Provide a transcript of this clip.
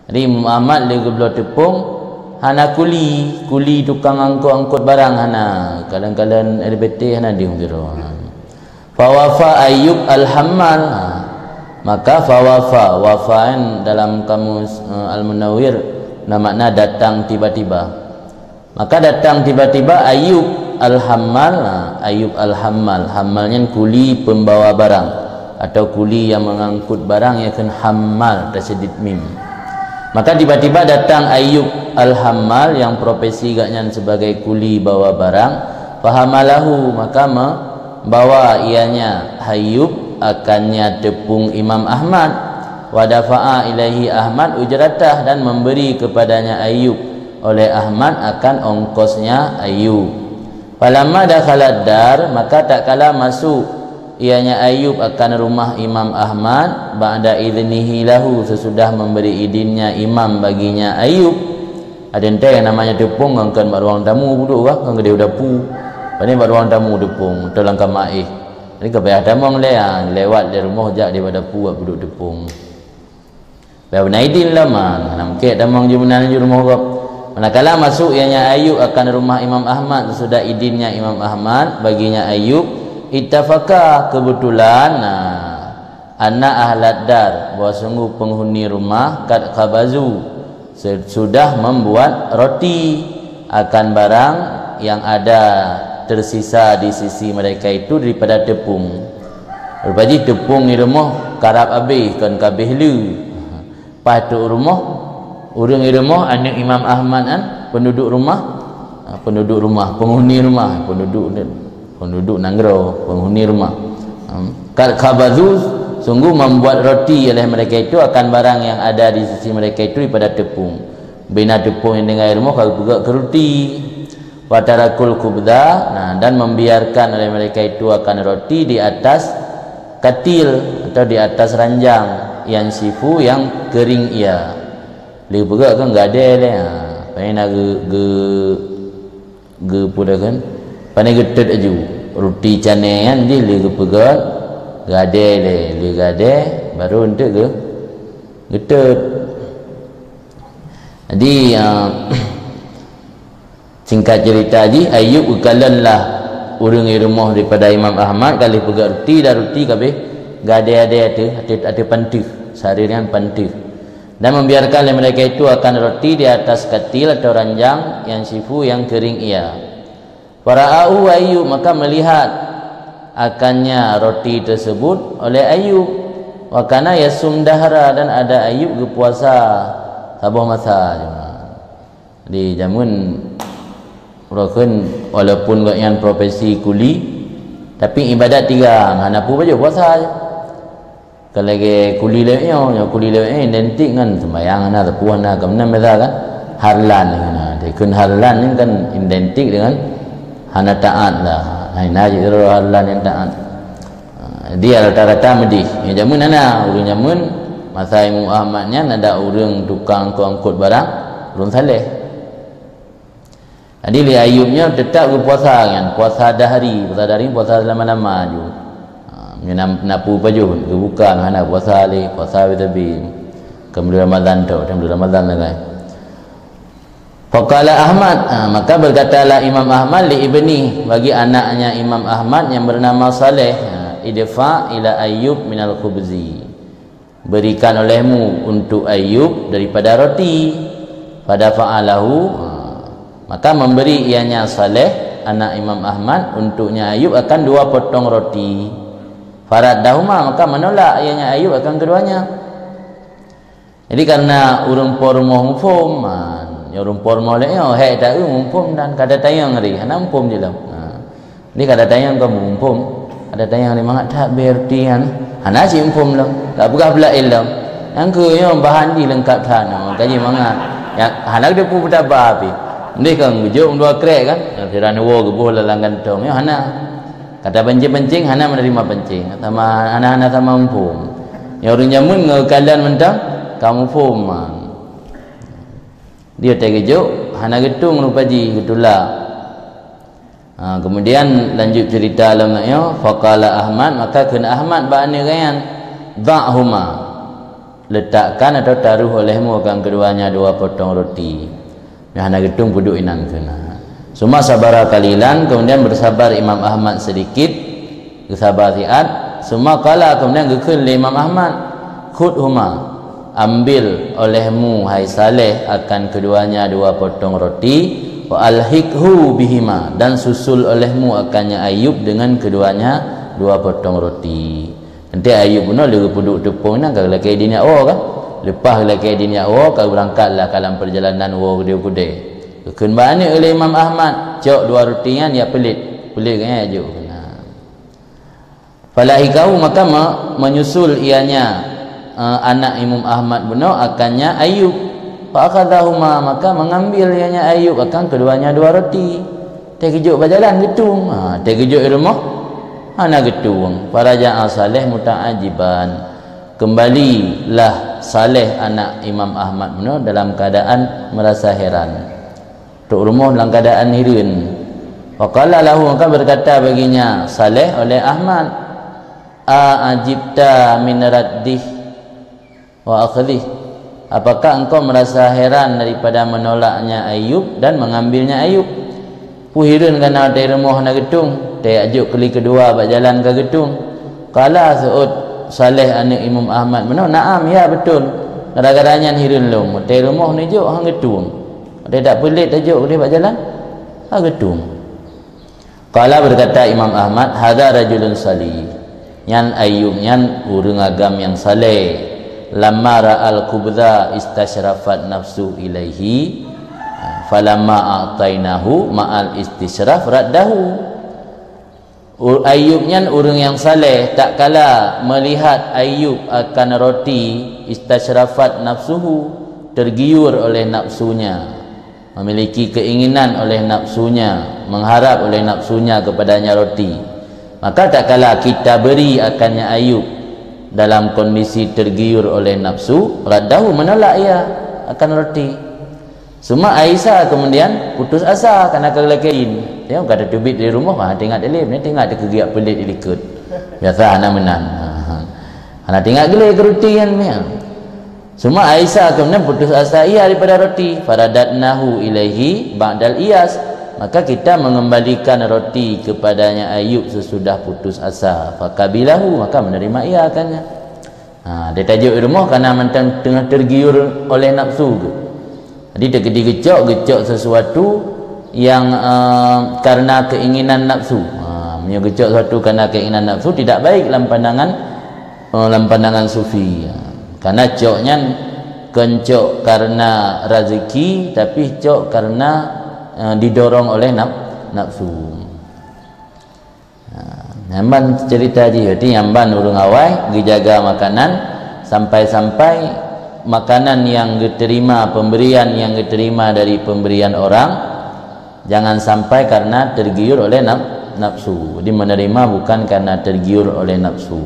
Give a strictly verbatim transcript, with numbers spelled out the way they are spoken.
Jadi Imam Ahmad lé geubloe teupông, hana kuli, kuli tukang angkot-angkot barang hana, kalon-kalon L B T hana deuh sidroe. Fawafa Ayyub al-Hammal. Ha. Maka fawafa, wafa dalam kamus, eh, Al-Munawwir na makna datang tiba-tiba. Maka datang tiba-tiba Ayyub al-Hammal. Ha, Ayyub al-Hammal. Hammal nyan kuli pembawa barang atau kuli yang mengangkut barang, nyang kheun hammal, tasyadid mim. Maka tiba-tiba datang Ayyub al-Hammal yang profesi gobnyan sebagai kuli bawa barang, fahamalahu, maka me-, bawa ianya Ayyub akannya teupông Imam Ahmad, wa dafa'a ilaihi Ahmad ujratah, dan memberi kepadanya Ayyub oleh Ahmad akan ongkosnya Ayyub. Falamma dakhalad dar, maka tatkala masuk ianya Ayyub akan rumah Imam Ahmad, ba'da idznihi lahu, sesudah memberi idinnya imam baginya Ayyub. Ada ente yang namanya teupông, kan, kan bak ruang tamu peuduek, kan, kan keudéh dapu. Pane bak ruang tamu teupông, atau lam kama éh. Jadi ka payah tamong lé, ha, lewat lé rumoh jak di bak dapu buat peuduek teupông. Payah beuna idin lom, ha, hana mungken tamong jeuet meunan jeuet rumoh gob. Manakala masuk ianya Ayyub akan rumah Imam Ahmad, sesudah idinnya Imam Ahmad baginya Ayyub, ittafaqa, kebetulan, nah, anna ahlad dar, bahwa sungguh penghuni rumah, qad khabazu, se-, sudah membuat roti akan barang yang ada tersisa di sisi mereka itu daripada tepung. Rupajih tepung di rumoh karab abéh, kon ka abéh lé. Paih trok rumoh, ureuëng di rumoh, aneuëk Imam Ahmad nyan, penduduk rumah, ha, penduduk rumah, penghuni rumah, penduduk, penduduk nanggroe, penghuni rumah. Hmm. Qad khabazu, sungguh membuat roti oleh mereka itu akan barang yang ada di sisi mereka itu daripada tepung. Bina tepung nyang tinggai rumoh ka geupeugöt keu roti. Wa tarakul khubza, nah, dan membiarkan oleh mereka itu akan roti di atas katil atau di atas ranjang, yansyifu, yang kering ia. Lé peugöt kan gadée lé, ha, pane na geu-, geu-, geupeudeuh kan, pane geutot aju. Roti canai nyan jih lé geupeugöt gadée lé, lé gadée, baru eunteuk geu-, geutot. Jadi, ah, singkat cerita jih, Ayub geukalon lah ureuëng di rumoh daripada Imam Ahmad, ka lheueh peugöt roti, dan roti ka abéh gadée-gadée ateueh, ateueh, ateueh panteue, sehari dengan panteue. Dan membiarkan oleh mereka itu akan roti di atas katil atau ranjang, yansyifu, yang kering ia. Fara'ahu Ayub, maka melihat akannya roti tersebut oleh Ayub. Wa kana yasum dahra, dan ada Ayub geupuasa saboh masa. Di jameun, uroe kheun, walaupun gobnyan profesi kuli, tapi ibadat tiga, hana peue bajoh puasa. Ka lagée kuli lewat nyoe, nyoe kuli lewat nyoe identik ngon sembahyang hana, sapeue hana, keumudian biasa kan harlan, nah, dikheun harlan ni kan identik dengan hana taat lah. Nah, hana jeuet harlan nyang taat. Ha, jadi rata-rata meudeh. Nyang jameun hana, ureuëng jameun masa Imam Ahmad nyan ada ureuëng tukang angkut-angkut barang, ureuëng saleh. Jadi lé Ayub nyoe teutap geupuasa nyan, puasa dahri, puasa dahri puasa seulama-lama ju. Ha, meunyoe na peue pajoh geubuka hana puasa lé, puasa bit-bit. Keumudian Ramadan tu, keumudian Ramadan lagée. Faqala Ahmad, ha, maka berkatalah Imam Ahmad li ibni, bagi anaknya Imam Ahmad yang bernama Saleh, ha, idfa ila Ayub minal khubzi. Berikan olehmu untuk Ayub daripada roti. Fadafa'alahu, ha, maka memberi ianya Saleh, anak Imam Ahmad, untuknya Ayub akan dua potong roti. Faraddahuma, maka menolak ianya Ayub akan keduanya. Jadi karena ureuëng po rumoh muphom, ha, nyoe ureuëng po rumoh lé nyoe, hék taeu muphom dan kada tayang ri, hana muphom jih lom. Ha. Ni kada tayang ka muphom, kada tayang ni mangat that berarti kan. Hana cit muphom lom, ka peugah bela ilom. Nyang keu nyoe bahan jih leungkap that nyoe, ka jih mangat. Ya, hana geudepu peutaba pih. Ndeh kan geujok dua krek kan, sira neuwoe geuboh lam gantong, nyoe hana. Kata pancing-pancing hana menerima pancing, sama hana-hana sama muphom. Nyang ureuëng jameun ngon kalian mantong ka muphom. Dia teugeujok hana geutung rupa jih geutulak. Ha, kemudian lanjut cerita lam nyoe, faqala Ahmad, maka kheun Ahmad bak aneuëk geuh nyan, "Dha'huma." Letakkan atau taruh olehmu akan keduanya dua potong roti. Nyang hana geutueng peuduek inan keunan. Summa sabara qalilan, kemudian bersabar Imam Ahmad sedikit, geusabar siat. Summa qala, kemudian geukheun lé Imam Ahmad, "Khudhuma, ambil olehmu, hai Saleh, akan keduanya dua potong roti, wa alhiqhu bihima, dan susul olehmu akannya Ayub dengan keduanya dua potong roti." Nanti Ayub bunoe lé geupeuduek teupông nyan ka lakée di nyak woe kan. Leupah lakée di nyak woe ka beurangkat lah ka lam peurjalanan woe keudeh-keudeh. Geukheun bak aneuk lé Imam Ahmad, "Cok dua roti nyan, ya peulet." Peulet geuh nyan jok keunan. Falahikahu, maka me-, menyusul ianya, eh, anak Imam Ahmad bunoe akannya Ayub. Fa akhadhahuma, maka mengambil ianya Ayub akan keduanya dua roti. Teukeujot bak jalan geutueng. Ha, teukeujot di rumoh hana geutueng. Faraja'a Saleh muta'ajiban. Kembalilah Saleh anak Imam Ahmad bunoe dalam keadaan merasa heran. Trok rumoh dalam keadaan hireuen. Faqala lahu, maka berkata baginya Saleh oleh Ahmad, "A ajibta min raddih wa akhdhih? Apakah engkau merasa heran daripada menolaknya Ayub dan mengambilnya Ayub?" Peue hireuen kana watée rumoh hana geutueng, watée jak jok kali keudua bak jalan ka geutueng. Qala, seuôt Saleh aneuk Imam Ahmad bunoe, "Na'am, ya beutôi. Gara-gara nyan hireuen lôn, watée rumoh neujok han geutueng. Watée dak peulet tajok keudeh bak jalan, han geutueng." Qala, berkata Imam Ahmad, "Hadza rajulun salih." Nyan Ayub nyan ureuëng agam nyang saleh. "Lamma ra'al khubza istasyrafat nafsu ilaihi, falamma a'tainahu ma'al istisyraf raddahu." U-, Ayub nyan ureuëng nyang saleh, tak kala melihat Ayub akan roti, istasyrafat nafsuhu, tergiur oleh nafsunya, memiliki keinginan oleh nafsunya, mengharap oleh nafsunya kepadanya roti, maka tak kala kita beri akannya Ayub dalam kondisi tergiur oleh nafsu, raddahu, menolak ia akan roti. Summa aisa, kemudian putus asa karena keulakein. Tengok ka teuteubiet di rumoh, ha, teuingat ilem, ni teuingat teukeugak peulet di likot. Biasa hana meunan. Ha, ha. Hana teuingat gleh keu roti nyan, ya. Summa aisa, kemudian putus asa ia daripada roti. Faradatnahu ilaihi ba'dal iyas. Maka kita mengembalikan roti kepadanya Ayub sesudah putus asa. Fakabilahu, maka menerima ia akannya. Ha, dia tajuk di rumoh karena mantong teungoh tergiur oleh nafsu ke. Jadi, teukeudi geucok, geucok sesuatu yang, eh, karena keinginan nafsu. Ha, meunyoe geucok sesuatu karena keinginan nafsu, tidak baik lam pandangan, eh, lam pandangan sufi. Ha, karena cok nyan kon cok karena rezeki, tapi cok karena, eh, didorong oleh naf-, nafsu. Ha, nyan ban cerita jih, berarti nyan ban ureuëng awai geujaga makanan, sampai-sampai makanan nyang geuterima, pemberian nyang geuterima dari pemberian orang, jangan sampai karena tergiur oleh naf-, nafsu. Jadi, menerima bukan karena tergiur oleh nafsu.